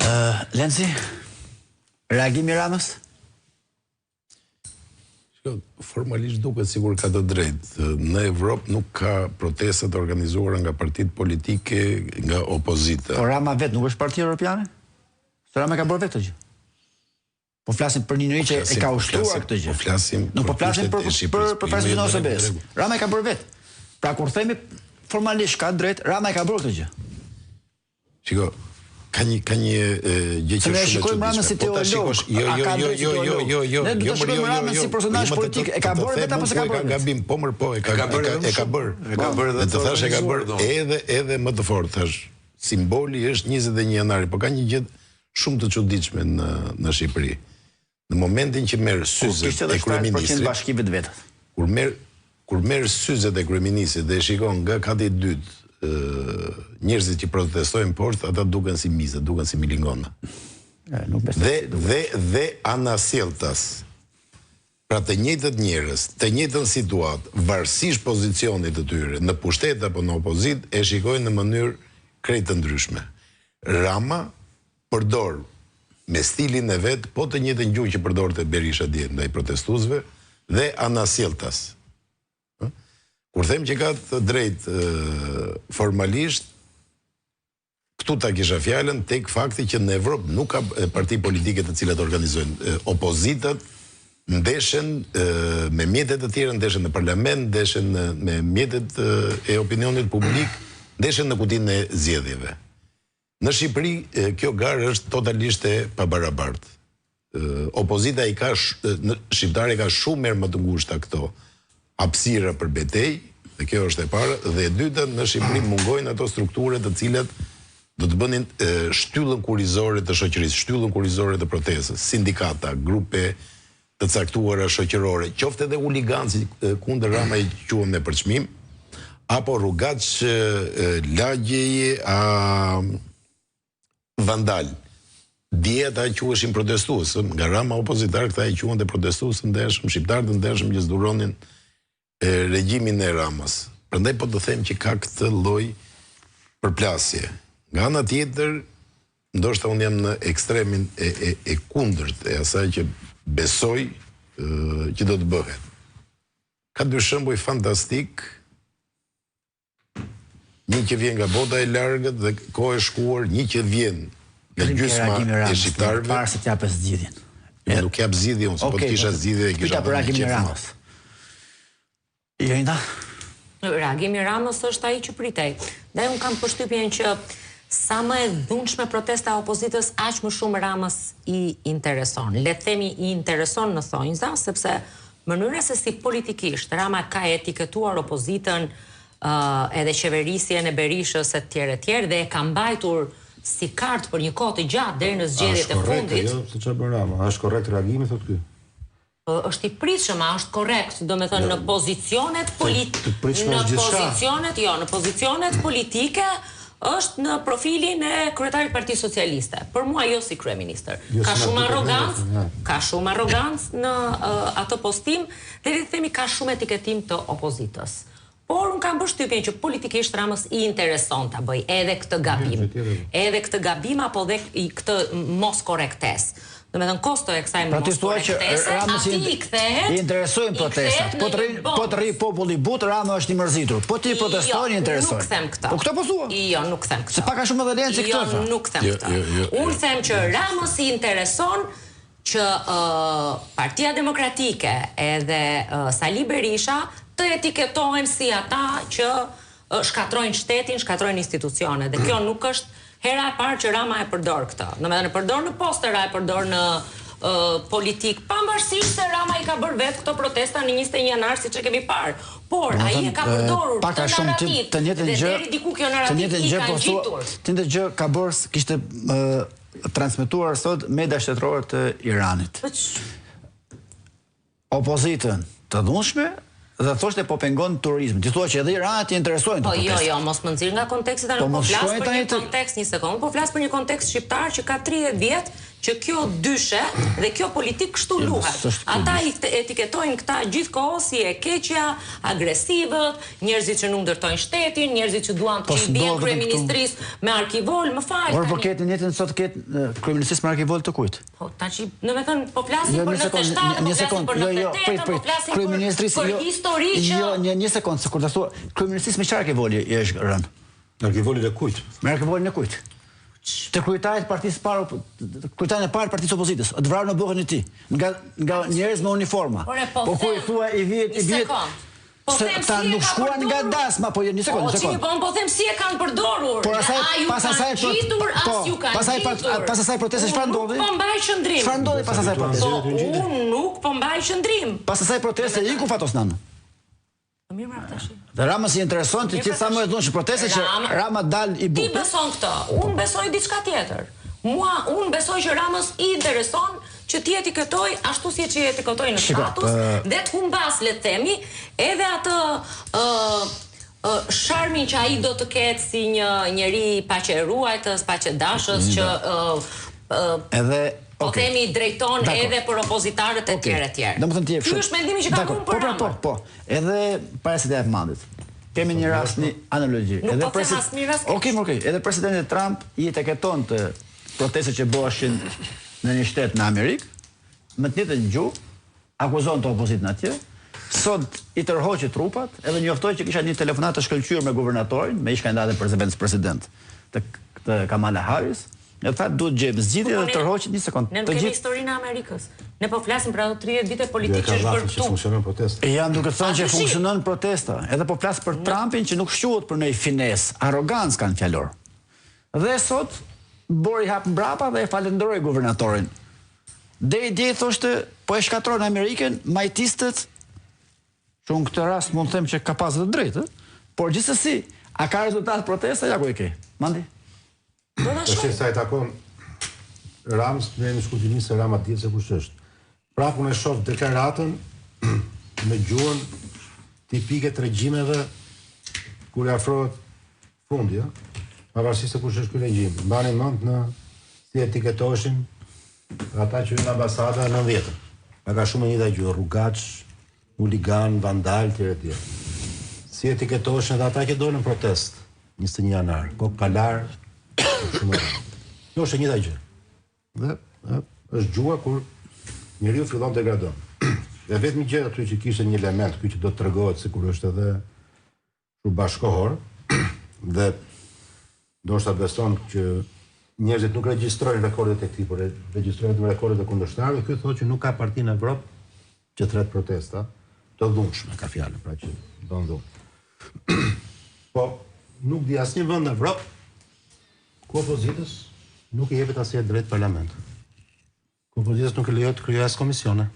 Ë, Lenci, reagimi i Ramës? Shiko, formalisht duket sikur ka të drejtë. Në Evropë nuk ka protesta të organizuara nga partitë politike, nga opozita. Po Rama vetë nuk është parti europiane? Se Rama e ka bërë vetë këtë gjë. Po flasim për një njeri që e ka ushtruar këtë gjë. Po flasim nuk po flasim për për për përfaqësuesin e OSBE-së. Rama e ka bërë vetë. Pra kur themi formalisht ka drejt, Rama e ka bërë këtë gjë. Shiko, ka një ka një gjë që është shumë e çuditshme. Ramën si po teolog. Jo, jo, jo, jo, jo, jo, jo. Ne do të shikojmë jo, Ramën si personazh jo, politik. E ka bërë vetë apo s'e ka bërë? Ka gabim, po mër po, e ka bërë, e ka bërë. E ka bërë dhe të thash e ka bërë edhe edhe më të fortë thash. Simboli është 21 janari, po ka një gjë shumë të çuditshme në në Shqipëri. Në momentin që merr syzet e kryeministrit, bashkive të vetat. Kur merr kur merr syzet e kryeministrit dhe e shikon nga kati i dytë njerëzit që protestojnë poshtë, ata duken si miza, duken si milingona. E, nuk besoj. Dhe dhe dhe anasjelltas. Pra të njëjtët njerëz, të njëjtën situatë, varësisht pozicionit të tyre, në pushtet apo në opozitë, e shikojnë në mënyrë krejt të ndryshme. Rama përdor me stilin e vet po të njëjtën gjuhë që përdorte Berisha dje ndaj protestuesve dhe anasjelltas. Kur them që ka të drejtë formalisht, Këtu ta kisha fjalën tek fakti që në Evropë nuk ka parti politike të cilat organizojnë. Opozitat ndeshen me mjete të tjera, ndeshen në parlament, ndeshen me mjetet e opinionit publik, ndeshen në kutinë e zgjedhjeve. Në Shqipëri kjo garë është totalisht e pabarabartë. Opozita i ka shqiptare i ka shumë herë më të ngushta këto hapësira për betejë, dhe kjo është e para, dhe e dyta në Shqipëri mungojnë ato struktura të cilat do të bënin shtyllën kurrizore të shoqërisë, shtyllën kurrizore të protestës, sindikata, grupe të caktuara shoqërore, qoftë edhe huliganë si kundër Rama i quan me përçmim, apo rrugaç lagjeje a vandalë. Dje ata quheshin protestues, nga Rama opozitar këta i quante protestues të ndershëm, shqiptarë të ndershëm që s'duronin regjimin e Ramës. Prandaj po të them që ka këtë lloj përplasje. Nga ana tjetër, ndoshta unë jam në ekstremin e, e, e kundërt e asaj që besoj që do të bëhet. Ka dy shembuj fantastik Një që vjen nga bota e largët dhe kohë e shkuar, një që vjen nga gjysma e shqiptarëve. Para se të japësh zgjidhjen. Jo, nuk jap zgjidhje unë, se po të kisha po zgjidhje e kisha bërë reagimin e Ramës. Jonida? Reagimi i Ramës është ai që pritej. Ndaj unë kam përshtypjen që sa më e dhunshme protesta e opozitës, aq më shumë Ramës i intereson. Le të themi i intereson në thonjza, sepse mënyra se si politikisht Rama ka etiketuar opozitën edhe qeverisjen e Berishës e tjerë e tjerë dhe e ka mbajtur si kartë për një kohë të gjatë deri në zgjedhjet e fundit. A është korrekt ajo se çfarë bën Rama? A është korrekt reagimi thotë ky? Është i pritshëm, a është korrekt, domethënë në pozicionet politike, në pozicionet, jo, në pozicionet politike është në profilin e kryetarit të Partisë Socialiste. Për mua jo si kryeministër. Jo, ka shumë arrogancë, ka shumë arrogancë në atë postim dhe le të themi ka shumë etiketim të opozitës. Por unë kam përshtypjen që politikisht Ramës i intereson ta bëjë edhe këtë gabim. Edhe këtë gabim apo dhe këtë moskorrektesë. Domethënë kostoja e kësaj pra moskorrektese, atij i kthehet i interesojnë protestat. Po të rri po të rri populli butë, Rama është i mërzitur. Po t'i jo, protestojnë i interesojnë. Nuk them këtë. Po këtë po thua? Jo, nuk them këtë. Se pak a shumë edhe Lenci këtë jo, nuk them jo, këtë. Jo, unë them që Ramës i intereson që Partia Demokratike edhe Sali Berisha të etiketohen si ata që shkatërrojnë shtetin, shkatërrojnë institucionet dhe kjo nuk është hera e parë që Rama e përdor këtë. Domethënë e përdor në postera, e përdor në politikë, pavarësisht se Rama i ka bërë vetë këto protesta në 21 janar siç e kemi parë. Por ai e ka përdorur këtë narrativë dhe deri diku kjo narrativë i ka po ngjitur. Të njëjtën gjë ka bërë kishte transmetuar sot media shtetërore të Iranit. Opozitën të dhunshme dhe thoshte po pengon turizmin. Ti thua që edhe Iranit i interesojnë këto protesta. Po jo, jo, mos më nxirr nga konteksti tani, po, po flas për një kontekst, një sekondë, po flas për një kontekst shqiptar që ka 30 vjet që. që kjo dyshe dhe kjo politikë kështu Jo, luhet. s'është kjo Ata i etiketojnë këta gjithë kohës si e keqja, agresivët, njerëzit që nuk ndërtojnë shtetin, njerëzit që duan Po të i bien s'ndodh vetëm këtu. kryeministrisë me arkivol, më fal Por po tani. ketë një njëjtën sot ketë kryeministrisë me arkivol të kujt? Po tash, domethënë, po flasim Jo, për një sekond, 97, një, po një flasim sekond, për jo, jo, 98, prit, po prit. flasim për Kryeministrisë, për jo, histori që Jo, një një sekond, se kur ta thua, kryeministrisë me çfarë arkivoli i është rënë? Arkivolin e kujt? Me arkivolin e kujt? Të kryetarit të partisë parë, të kryetarin e parë të partisë opozitës, të vrarë në bokën e tij, nga nga njerëz me uniforma. Ore, po po ku i them, thua i vihet një i vihet sekond. Po se them ta si e nuk ka shkuan nga përdorur. dasma, po jo, një sekond, Po, një sekond. Çini, po unë po them si e kanë përdorur. Por asaj A ju pas kanë asaj pro- gjitur, as po, ju kanë pas asaj gjitur. pas asaj proteste Unë çfarë ndodhi? Nuk po mbaj qëndrim. Çfarë ndodhi pas asaj proteste? Po, unë nuk po mbaj qëndrim. Pas asaj proteste iku Fatos Nano. Po mirë mra tash. Dhe Ramës i intereson të Mirë, gjithë pra sa më e tash. dhunë që proteste që Rama- Rama dal i Ti butë. beson këtë, unë besoj diçka tjetër. Mua, unë besoj që Ramës i intereson që ti etiketoj ashtu si që i etiketoj në Shiko, status ë, dhe të humbas, le të themi, edhe atë ë ë, sharmin që ai do të ketë si një njeri paqeruajtës, paqedashës që ë ë, Edhe po okay. themi drejton Dakor. edhe për opozitarët e Okej. tjerë e tjerë. Domethënë ti je Ky kështu. është mendimi që kam Dakor. unë për Po pra, po, Ramën. po. Edhe para se të jap mandit. Kemi një rast një analogji. Nuk Edhe po them presi- as mirë, as keq. Okej, okej. Edhe presidenti Trump i etiketonte protestet që bëheshin në një shtet në Amerikë, me të njëjtën gjuhë, akuzonte opozitën atje. Sot i tërhoqi trupat, edhe njoftoi që kisha një telefonat të shkëlqyer me guvernatorin, me ish kandidatin për zëvendës president të, të Kamala Harris, Në tha duhet gjejmë zgjidhje Po, dhe ne- tërhoqi një sekond. Ne nuk Të kemi gjithë historinë e Amerikës. Ne po flasim për ato 30 vite Jo, e politikë ka që është bërë llafin që këtu. funksionon protesta. E jam duke thënë A që dyshim? funksionon protesta, edhe po flas për Trumpin që nuk shquhet për ndonjë fines, arrogancë kanë fjalor. Dhe sot bori hap mbrapa dhe e falenderoi guvernatorin. Deri dje i thoshte, po e shkatron Amerikën, majtistët, që unë këtë rast mund të them që ka pasë të drejtë, ë? por gjithsesi, a ka rezultat protesta? Ja ku e ke. Mandi? Do ta Tash shohim. sa i takon Ramës, ne jemi shkurtimisht se Rama dihet se kush është. Prapë unë e shoh deklaratën me gjuhën tipike të regjimeve kur i afrohet fundi, ë? Pavarësisht se kush është ky regjim. Mbani mend në si etiketoheshin ata që hyn në ambasada në 90-ën. Pak a shumë e njëjta gjë, rrugaç, huligan, vandal etj etj. Si etiketoheshin edhe ata që dolën në protest 21 janar, kok kalar, shumë e rëndë. Kjo është e njëjta gjë. Dhe ë, është gjuha kur njeriu fillon të degradon. Dhe vetmi gjë aty që kishte një element ky që do të tregohet sikur është edhe kështu bashkohor dhe ndoshta beson që njerëzit nuk regjistrojnë rekordet e këtij, por re- regjistrojnë vetëm rekordet e kundërshtarëve. Ky thotë që nuk ka parti në Evropë që thret protesta të dhunshme, ka fjalën, pra që bën dhunë. Po nuk di asnjë vend në Evropë ku opozitës nuk i jepet asnjë drejt parlament. Ku opozitës nuk i lejohet të krijojë as komisione.